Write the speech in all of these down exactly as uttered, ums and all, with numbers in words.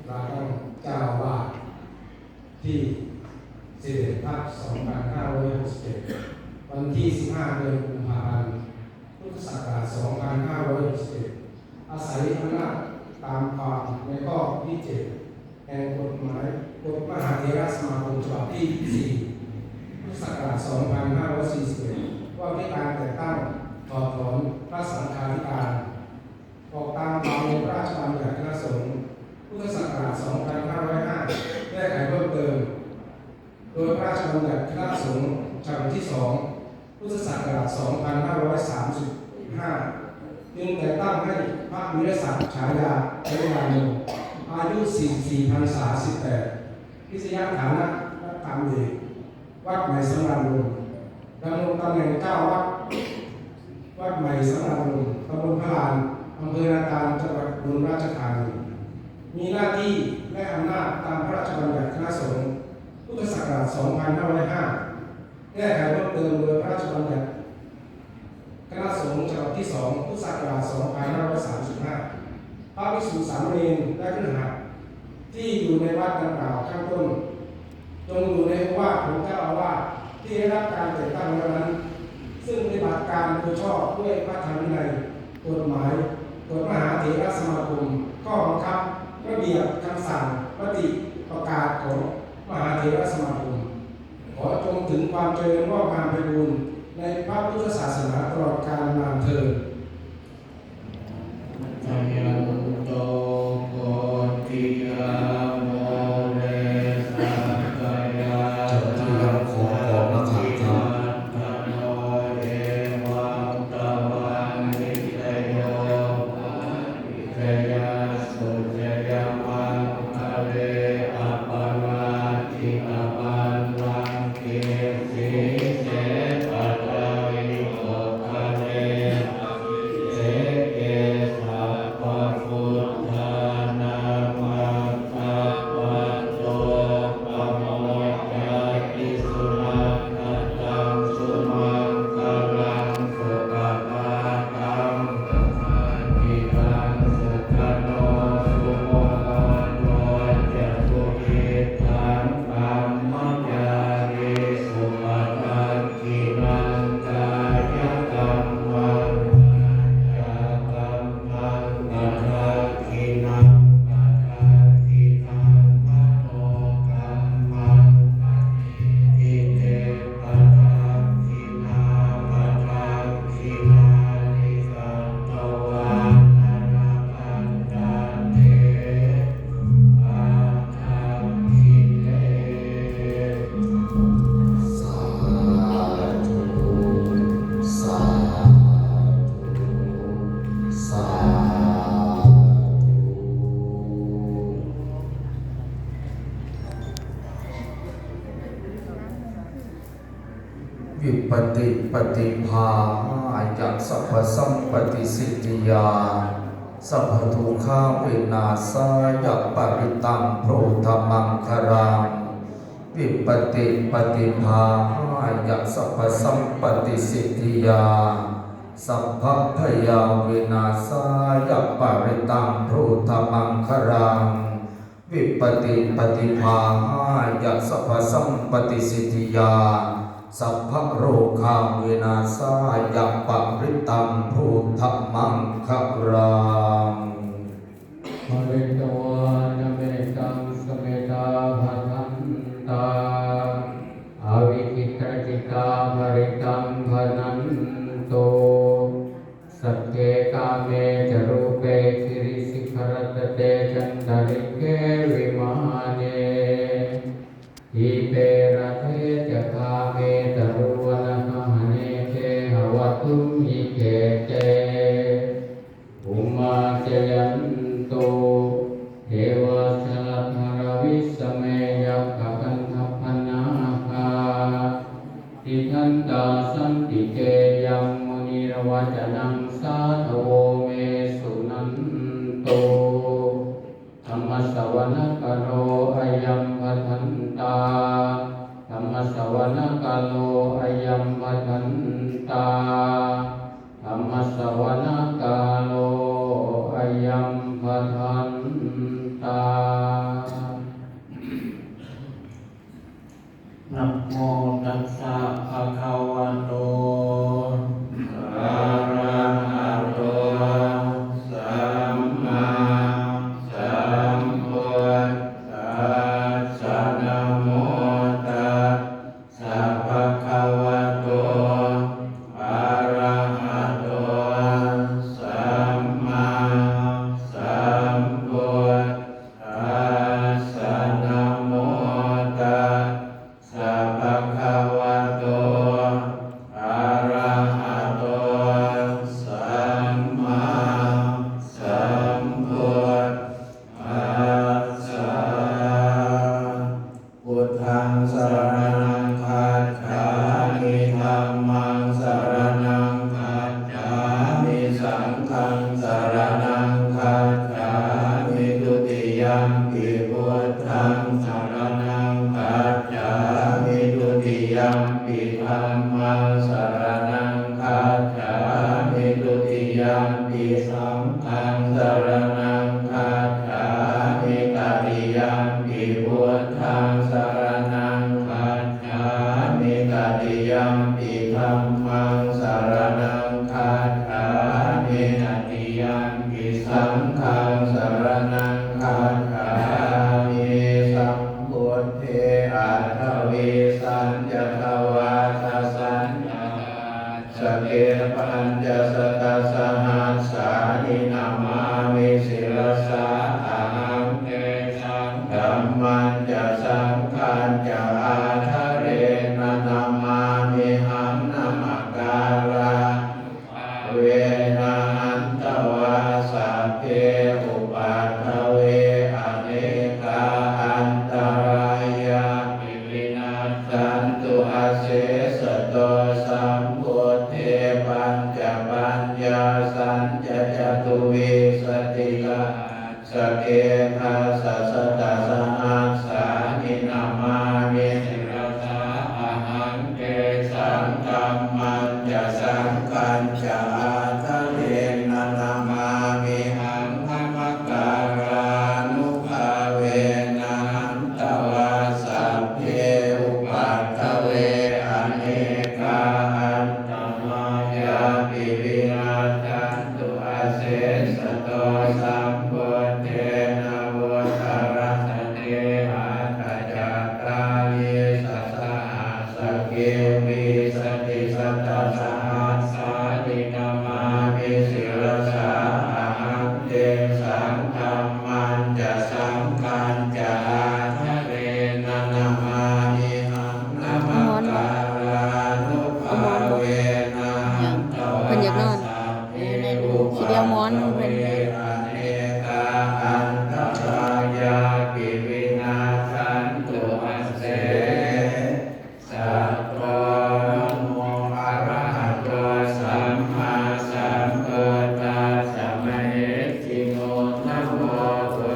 ลาตั้งเจ้าอาวาสที่ สิบเอ็ด ทับ สองพันห้าร้อยหกสิบเจ็ด วันที่ สิบห้า เดือนกุมภาพันธ์ พุทธศักราช สองพันห้าร้อยหกสิบเจ็ด อาศัยอำนาจตามความในข้อที่ เจ็ด แห่งกฎหมายกฎมหาเถรสมาคมฉบับที่ สี่ พุทธศักราช สองพันห้าร้อยสี่สิบเอ็ด ว่าด้วยการแต่งตั้งถอดถอนพระสังฆาธิการ ออกตามความในพระราชบัญญัติคณะสงฆ์ พุทธศักราช สองพันห้าร้อยห้า แก้ไขเพิ่มเติม โดยพระราชบัญญัติคณะสงฆ์ฉบับที่ สอง พุทธศักราช สองพันห้าร้อยสามสิบห้า จึงแต่งตั้งให้พระวีรศักดิ์ ฉายา เทวราโน อายุ สี่สิบสี่ พรรษา สิบแปด พิชยฐานะ นักธรรมเอก วัดใหม่สำราญวงศ์ ดำรงตำแหน่งเจ้าวัด วัดใหม่สำราญวงศ์ ตำบลพระลาน อำเภอนาตาล จังหวัดอุบลราชธานี มีหน้าที่และอำนาจตามพระราชบัญญัติคณะสงฆ์ พุทธศักราช สองพันห้าร้อยห้า แก้ไขเพิ่มเติมโดยพระราชบัญญัติคณะสงฆ์ฉบับที่ สอง พุทธศักราช สองพันห้าร้อยสามสิบห้า พระภิกษุสามเณรและคฤหัสถ์ที่อยู่ในวัดดังกล่าวข้างต้น จงอยู่ในโอวาทของเจ้าอาวาสที่ได้รับการแต่งตั้งแล้วนั้น ซึ่งปฏิบัติการโดยชอบด้วยพระธรรมวินัย กฎหมาย กฎมหาเถรสมาคม ข้อบังคับ ระเบียบ คำสั่ง มติ ประกาศของมหาเถรสมาคม ขอจงถึงความเจริญงอกงามไพบูลย์ในพระพุทธศาสนาตลอดกาลนานเทอญ Jayanto bodhiyā mūle sakyānaṃ เจ้าที่ยังขอขอบพระคุณครับ nandivaḍḍhano evaṃ tvaṃ vijayo hohi jayassu jayamaṅgale. Aparājitapallaṅke sīse paṭhavipokkhare abhiseke sabbabuddhānaṃ aggappatto pamodati. Sunakkhattaṃ sumaṅgalaṃ supabhātaṃ suhuṭṭhitaṃ sukhaṇo sumuhutto ca suyiṭṭhaṃ brahmacārisu. Padakkhiṇaṃ kāyakammaṃ vācākammaṃ padakkhiṇaṃ padakkhiṇaṃ manokammaṃ paṇidhī te padakkhiṇā. Padakkhiṇāni katvāna labhantatthe padakkhiṇe. Sādhu, sādhu, sādhu. Vipattipaṭibāhāya sabbasampattisiddhiyā sabbadukkhāvināsāya parittaṃ brūtha maṅgalaṃ. Vipattipaṭibāhāya sabbasampattisiddhiyā sabbabhayavināsāya parittaṃ brūtha maṅgalaṃ. Vipattipaṭibāhāya sabbasampattisiddhiyā sabbarogavināsāya parittaṃ brūtha maṅgalaṃ. Pharitvāna mettaṃ samettā bhadantā avikkhittacittā parittaṃ bhaṇantu. Sagge kāme ca rūpe girisikharataṭe cantalikkhe vimāne dīpe raṭṭhe ca gāme taruvanagahane gehavatthumhi khette bhummā cāyantu devā jalathalavisame yakkhagandhabbanāgā tiṭṭhantā santike yaṃ munivaravacanaṃ sādhavo me suṇantu. Dhammassavanakālo ayambhadantā. Dhammassavanakālo ayambhadantā. Dhammassavanakālo ayambhadantā. Dutiyampi buddhaṃ saraṇaṃ gacchāmi. Dutiyampi dhammaṃ saraṇaṃ gacchāmi. Dutiyampi saṅghaṃ saraṇaṃ gacchāmi. Tatiyampi buddhaṃ saraṇaṃ gacchāmi. Tatiyampi dhammaṃ saraṇaṃ gacchāmi. Tatiyampi saṅghaṃ saraṇaṃ gacchāmi. Sambuddhe aṭṭhavīsañca dvādasañca sahassake pañcasatasahassāni namāmi sirasā ahaṃ. Tesaṃ dhammañca saṅghañca ādarena namāmihaṃ. Namakārā nubhāvena hantvā sabbe upaddave anekā antarāyāpi vinassantu asesato. Sambuddhe pañcapaññāsañca catuvīsati sahassake dasasatasahassāni namāmi sirasā ahaṃ. Tesaṃ dhammañca saṅghañca ādarena namāmihaṃ. Namakārānubhāvena hantvā sabbe upaddave anekā antarāyāpi vinassantu asesato. Sambuddhe navuttarasate aṭṭhacattāḷīsasahassake vīsatisatasahassāni namāmi sirasā ahaṃ. Tesaṃ dhammañca saṅghañca ādarena namāmihaṃ. Namakārānubhāvena hantvā sabbe upaddave anekā antarāyāpi vinassantu asesato. Namo arahato sammāsambuddhassa mahesino. Namo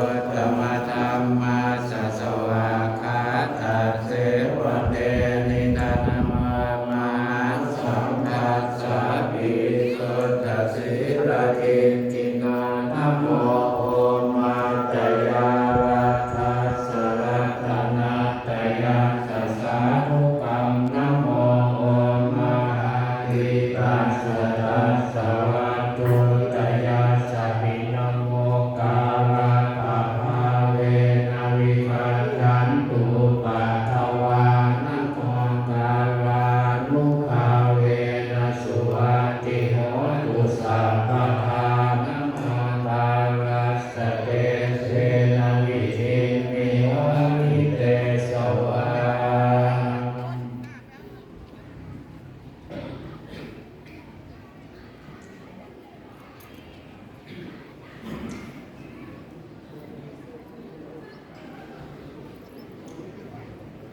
uttamadhammassa svākkhātasseva tenidha. Namo mahāsaṅghassāpi visuddhasīladiṭṭhino. Namo omātyāraddhassa ratanattayassa sādhukaṃ. Namo omakātītassa tassa vatthuttayassapi. Namokārappabhāvena vigacchantu upaddavā. Namokārānubhāvena suvatthi hotu sabbadā. Namokārassa tejena vidhimhi homi tejavā.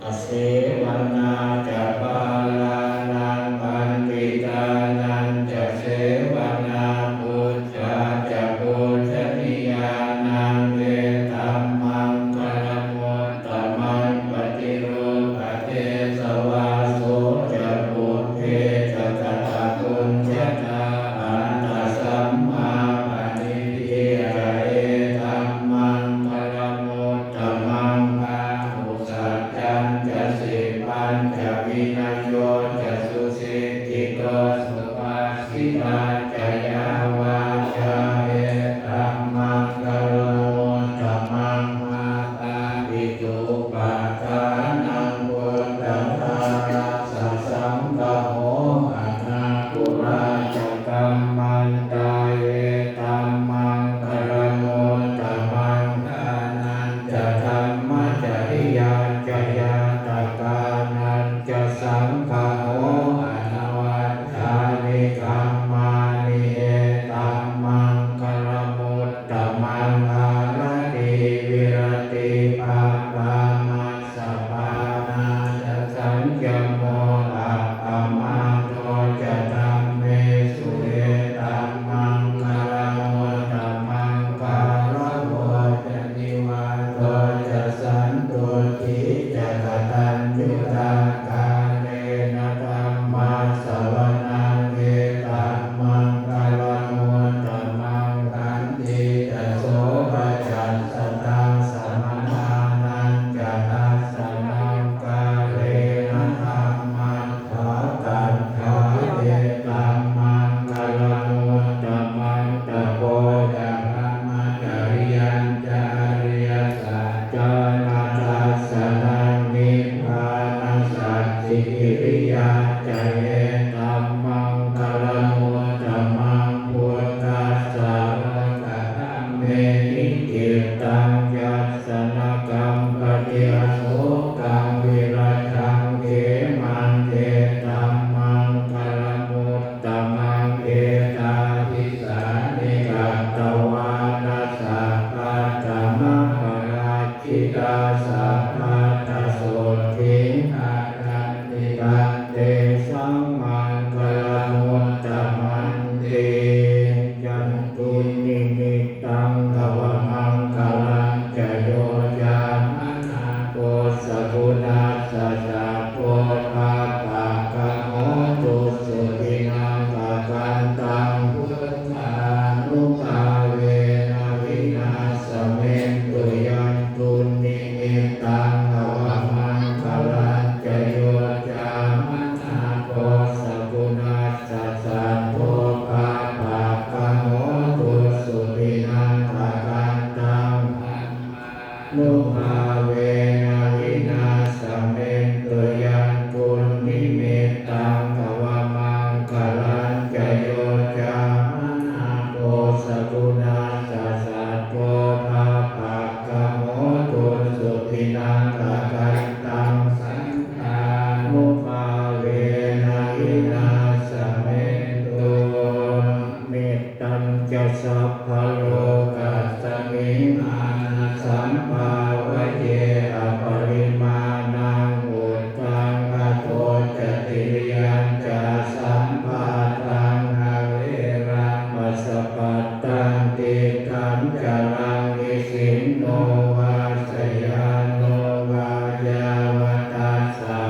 Asevanā ca bālānaṃ paṇḍitānañca sevanā, pūjā ca pūjanīyānaṃ etammaṅgalamuttamaṃ. Paṭirūpadesavāso ca pubbe ca katapuññatā, attasammāpaṇidhi ca etammaṅgalamuttamaṃ. Bāhusaccañca sippañca Nibbānadassanaṃ nibbānasacchikiriyā ca etammaṅgalamuttamaṃ. Phuṭṭhassa lokadhammehi cittaṃ yassa na kampati asokaṃ virajaṃ khemaṃ etammaṅgalamut tamaṃ. Etādisāni katvāna sabbatthamaparājitā sabbattha sotthiṃ gacchanti tantesaṃ maṅgalamuttamanti. Yandunnimittaṃ avamaṅgalañca yo cāmanā po sakuṇassa saddo pāpaggaho dussupinaṃ akantaṃ buddhānubhāvena vināsamentu. Yandunnimittaṃ avamaṅgalañca yo cāmanā po sakuṇassa saddo pāpaggaho dussupinaṃ akantaṃ nubhāvena vināsamentu. Yandunnimittaṃ avamaṅgalañca yo cāmanā po sakuṇassa saddo pāpaggaho dussupinaṃ akantaṃ saṅghānubhāvena vināsamentu. Met tañca sabbalokasmiṃ mānasambhāvaye aparimāṇaṃ uddhaṃ adho ca tiriyañca asambādhaṃ averaṃ asapattaṃ. Tiṭṭhañcaraṃ nisinno vā sayāno vā yāvatassa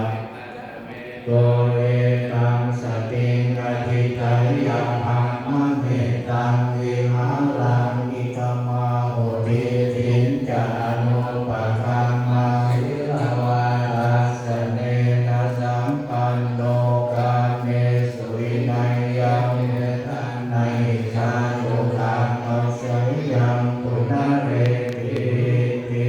to etaṃ satiṃ adhiṭṭheyya brahmametaṃ vihāraṃ idhamāhu. Diṭṭhiñca anupagamma sīlavā dassanena sampanno kāmesu vineyya gedhaṃ na hi jātu gabbhaseyyaṃ punaretīti.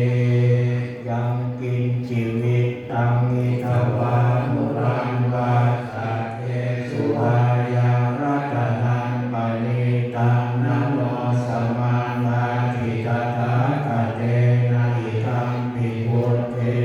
Yaṅkiñci vittaṃ idha vā huraṃ vā saggesu vā yaṃ ratanaṃ paṇītaṃ na no samaṃ atthi tathāgatena idampi buddhe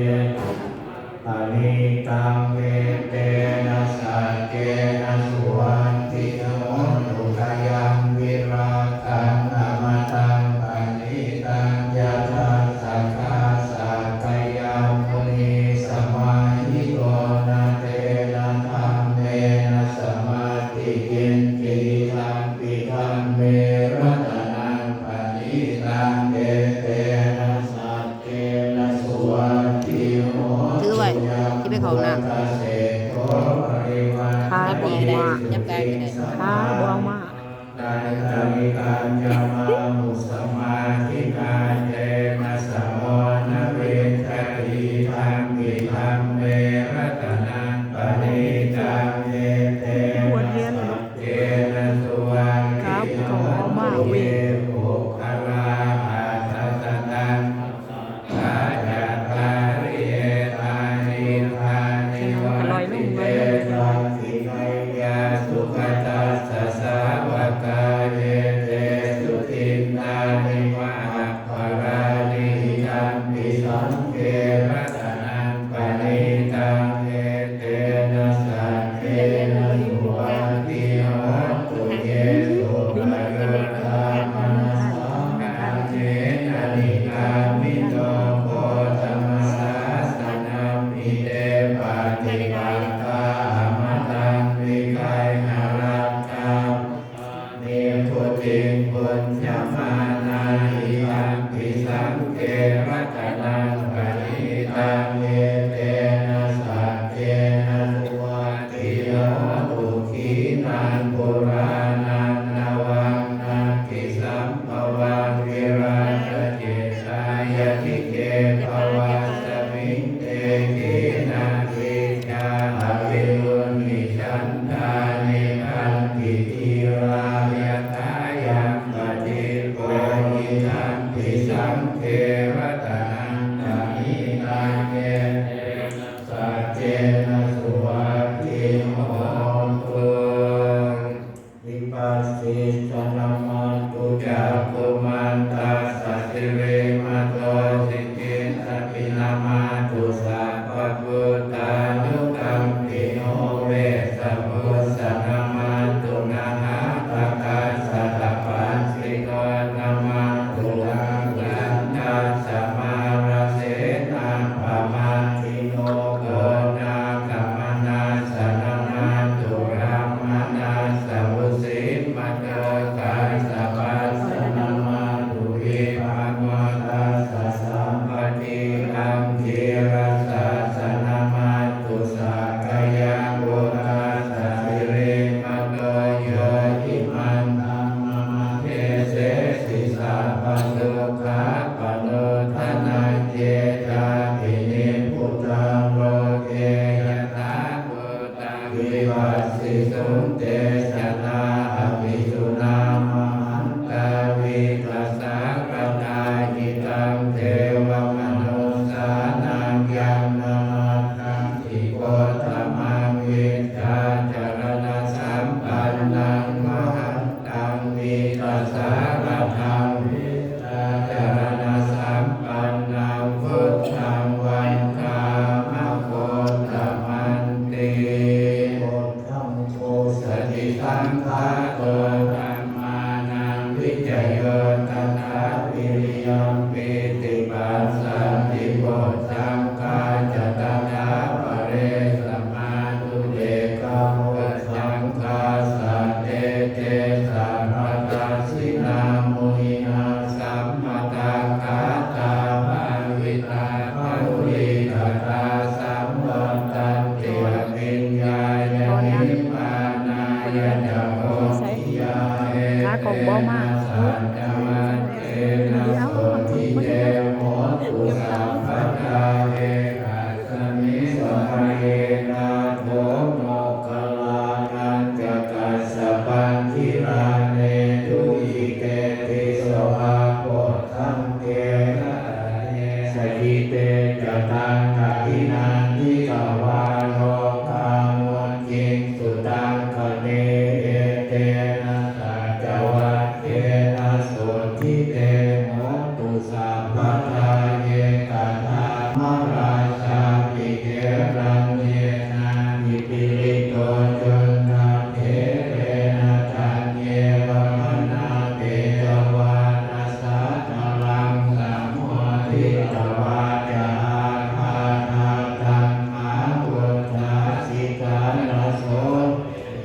paṇītaṃ etena saccena suvatthi hotu. Khayaṃ virāgaṃ amataṃ paṇītaṃ yadajjhagā sakyamunī samāhito na tena dhammena samatthi kiñci idampi dhamme ratanaṃ paṇītaṃ etena saccena suvatthi hotu. ถือไว้ สิไปเข้าห้องน้ำ ขาบวมมาก ยับกายไปเลย ขาบวมมาก Tañca vigañca bāhuṃ samādhinā tena samo na vijjati idampi dhamme ratanaṃ paṇītaṃ etena saccena suvatthi hotu. Ye puggalā aṭṭha sataṃ cattāri etāni yugāni dakkhiṇeyyā sugatassa sāvakā etesu dinnāni mahapphalāni idampi saṅghe ratanaṃ paṇītaṃ etena saccena suvatthi hotu. Ye suppayuttā manasā daḷhena nikkāmino gotamasāsanamhi te pattipattā amataṃ vigayha laddhā nibbutiṃ bhuñjamānā idampi saṅghe ratanaṃ paṇītaṃ Te ca taṃ abhinanditvā rogā mucciṃsu taṅkhaṇe. Etena saccavajjena sotthi te hotu sabbadā. Ye katā dhammarājāpi gelaññenābhipīḷito cundattherena taññeva bhaṇāpetvāna sādaraṃ sammoditvā ca ābādhā tamhā vuṭṭhāsi ṭhānaso.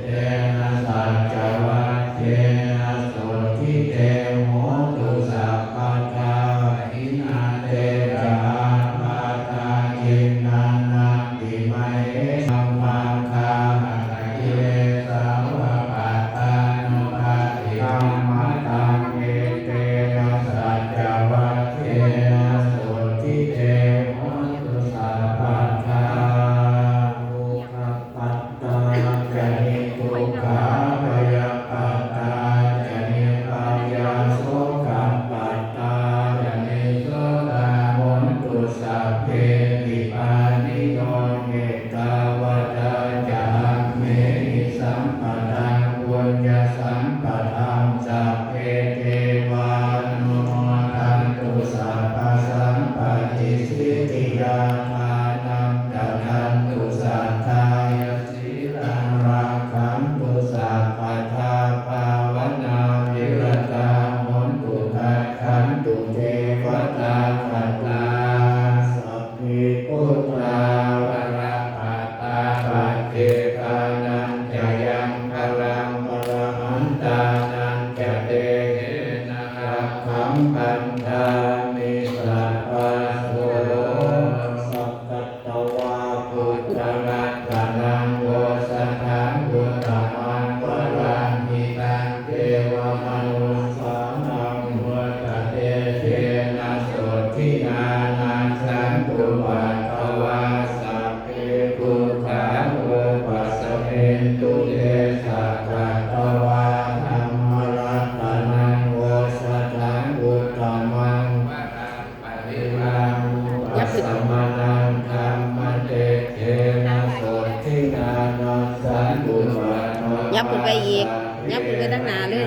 Etena saccavajjena sotthi te hotu sabbadā. Pahīnā te ca ābādhā tiṇṇannampi mahesinaṃ maggāhatakilesā va pattānuppattidhammataṃ. Etena saccavajjena sotthi te hotu sabbadā. Dukkhappattā ca niddukkhā bhayappattā ca nibbhayā sokappattā ca nissokā hontu sabbepi pāṇino. Ettāvatā ca amhehi sambhataṃ puññasampadaṃ sabbe devānumodantu sabbasampattisiddhiyā. Dānaṃ dadantu saddhāya sīlaṃ rakkhantu sabbadā bhāvanābhiratā hontu gacchantu devatāgatā. Sabbe buddhā balappattā paccekānañca yaṃ balaṃ arahantānañca tejena rakkhaṃ bandhāmi sabbaso. Sakkatvā buddharatanaṃ osathaṃ uttamaṃ varaṃ hitaṃ devamanussānaṃ buddhatejena sotthinā nassantupaddavā sabbe dukkhā vūpasamentu te. Sakkatvā dhammaratanaṃ osathaṃ uttamaṃ varaṃ pariḷāhūpasamanaṃ dhammatejena sotthinā nassantupaddavā ยับขึ้นไปอีก ยับขึ้นไปทางหน้าเลย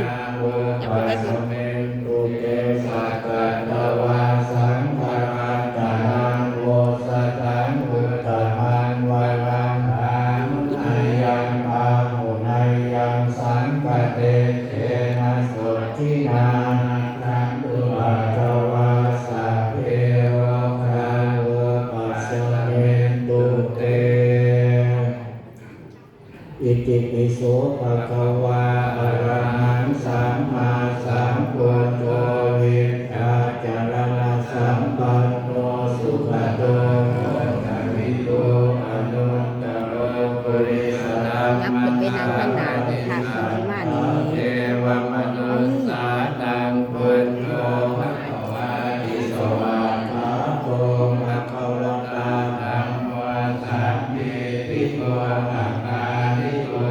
ยับขึ้นไป vūpasamentu te. Sakkatvā saṅgharatanaṃ osathaṃ uttamaṃ varaṃ āhuneyyaṃ pāhuneyyaṃ saṅghatejena sotthinā nassantupaddavā sabbe rogā vūpasamentu te. Itipi so bhagavā arahaṃ sammāsambuddho vijjācaraṇasampanno sugato lokavidū anuttaro purisadammasārathi satthā devamanussānaṃ buddho bhagavāti. Svākkhāto bhagavatā dhammo sandiṭṭhiko akāliko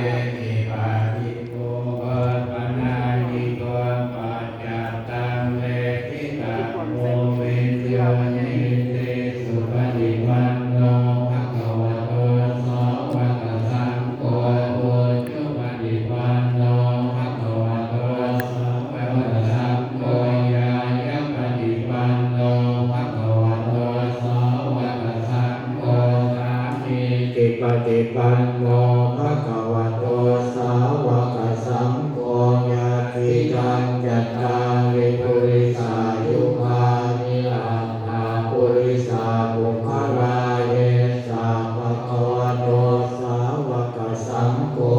ehipassiko opanayiko paccattaṃ veditabbo viññūhīti. Supaṭipanno bhagavato sāvakasaṅgho, ujupaṭipanno bhagavato sāvakasaṅgho, ñāyapaṭipanno bhagavato sāvakasaṅgho, sāmīcipaṭipanno bhagavato sāvakasaṅgho, yadidaṃ cattāri purisayugāni aṭṭha purisapuggalā, esa bhagavato sāvakasaṅgho,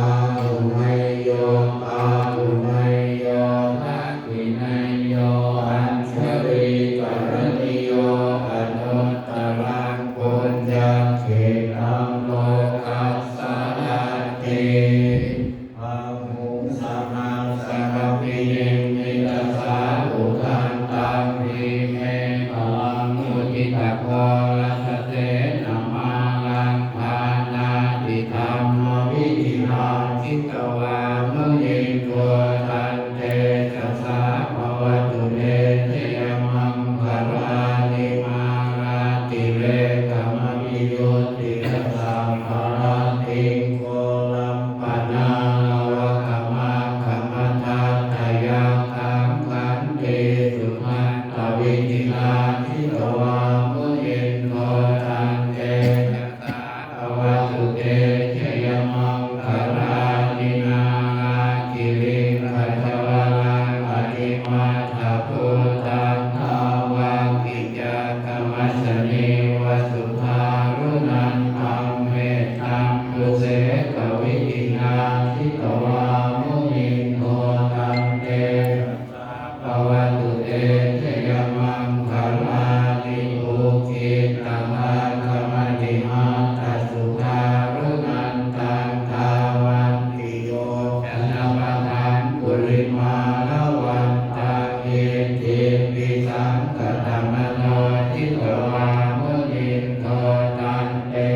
āhuneyyo pāhuneyyo dakkhiṇeyyo añjalikaraṇīyo anuttaraṃ puññakkhettaṃ lokassāti. Bāhuṃ sahassamabhinimmitasāvudhantaṃ grīmekhalaṃ uditaghorasasenamāraṃ Sanīva sudāruṇantaṃ mettambusekavidhinā jitavā munindo tantejasā bhavatu te jayamaṅgalāni. Ukkhittakhaggamatihatthasudāruṇantaṃ dhāvantiyojanapathaṅgulimālavantaṃ iddhībhisaṅkhatamano jitavā munindo tante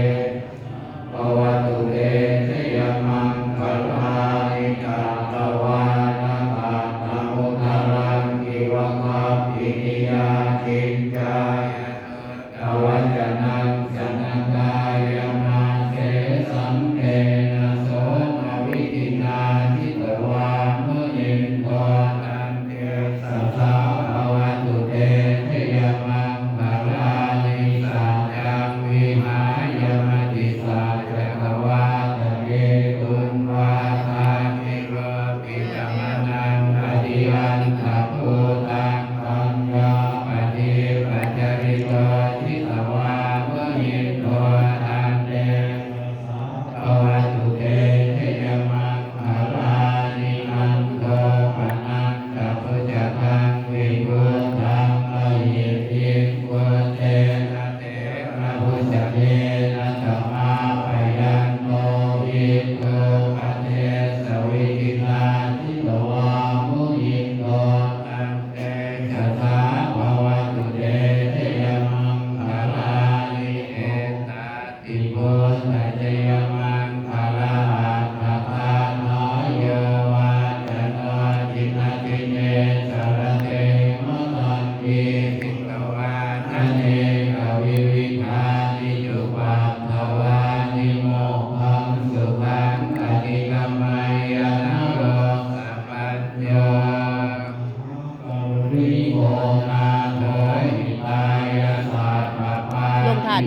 bhavatu te jayamaṅgalāni. Katvāna kaṭṭhamudaraṃ iva gabbhinīyā ciñcāya duṭṭhavacanaṃ janakāyamajjhe santena somavidhinā jitavā munindo tantejasā bhavatu te jayamaṅgalāni. Saccaṃ vihāya matisaccakavādaketuṃ vādābhiropitamanaṃ atiandhabhūtaṃ paññāpadīpajalito jitavā munindo tantejasā bhavatu te jayamaṅgalāni. Nandopanandabhujagaṃ vibudhaṃ mahiddhiṃ puttena therabhujagena damāpayanto iddhūpadesavidhinā jitavā munindo tantejasā bhavatu te jayamaṅgalāni. Etā Buddhajayamaṅgalaaṭṭhagāthā yo vācano dinadine sarate matandī hitvānanekavividhāni cupaddavāni mokkhaṃ sukhaṃ adhigameyya naro sapañño. ลงทาน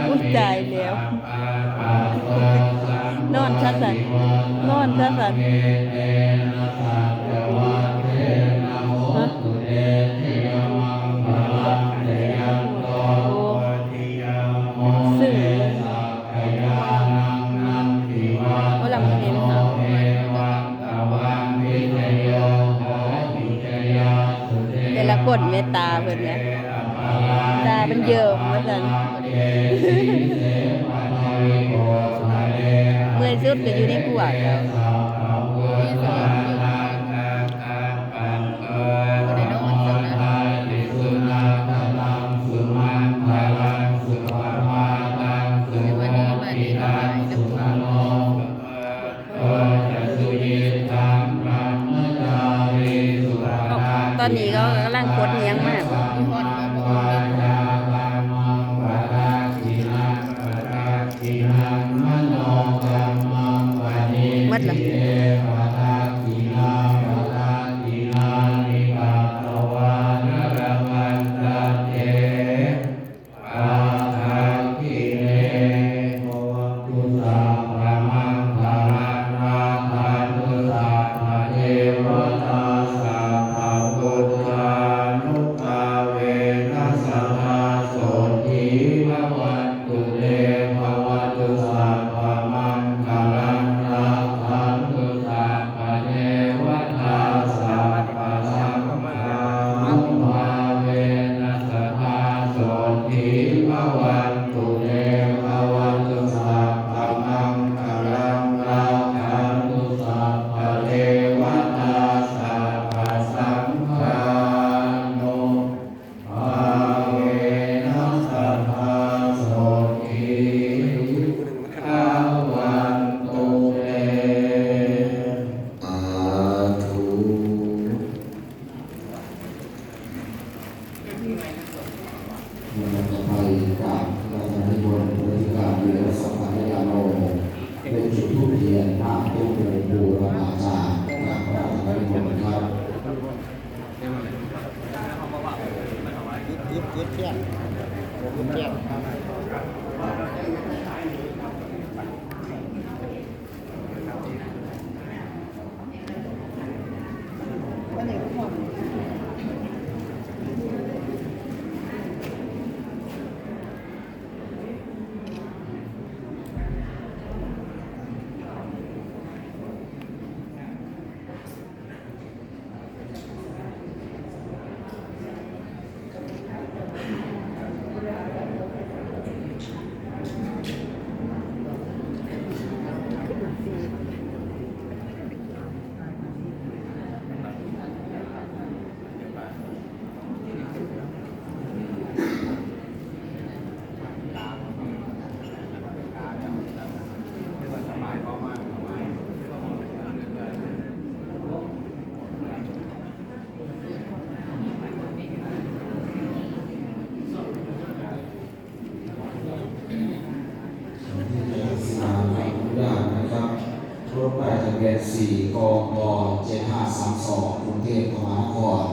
อุ้ย ตายแล้ว นอนซะสัน นอนซะสัน ฮะ โอ้ ซื่อ โอ้ ลำเพลินค่ะ แต่ละคนเมตตาเพิ่นแหม ตาเพิ่นเยิ้มว่าซั่น เมื่อยสุดก็อยู่ในครัวแล้ว ตอนนี้เขากำลังกดอิหยังมา หมดละ padakkhiṇe. Bhavatu sabbamaṅgalaṃ rakkhantu sabbadevatā sabbabuddhānubhāvena sadā sotthī bhavantu te. Bhavatu sabbamaṅgalaṃ rakkhantu sabbadevatā sabbasaṅghānubhāvena sadā sotthī bhavantu te. Bhavatu sabbamaṅgalaṃ rakkhantu sabbadevatā sabbasaṅghānubhāvena sadā sotthī bhavantu te. Sādhu. ลำดับต่อไปกราบพระราชนิมนต์พระอธิการวีรสังขารยาโน เป็นจุดธูปเทียนหน้าตู้บูรพาจารย์ กราบพระราชนิมนต์ครับ จุด จุด จุดเทียน จุดเทียน อันนี้ก็หอม สี่ กม เจ็ดห้าสามสอง กรุงเทพมหานคร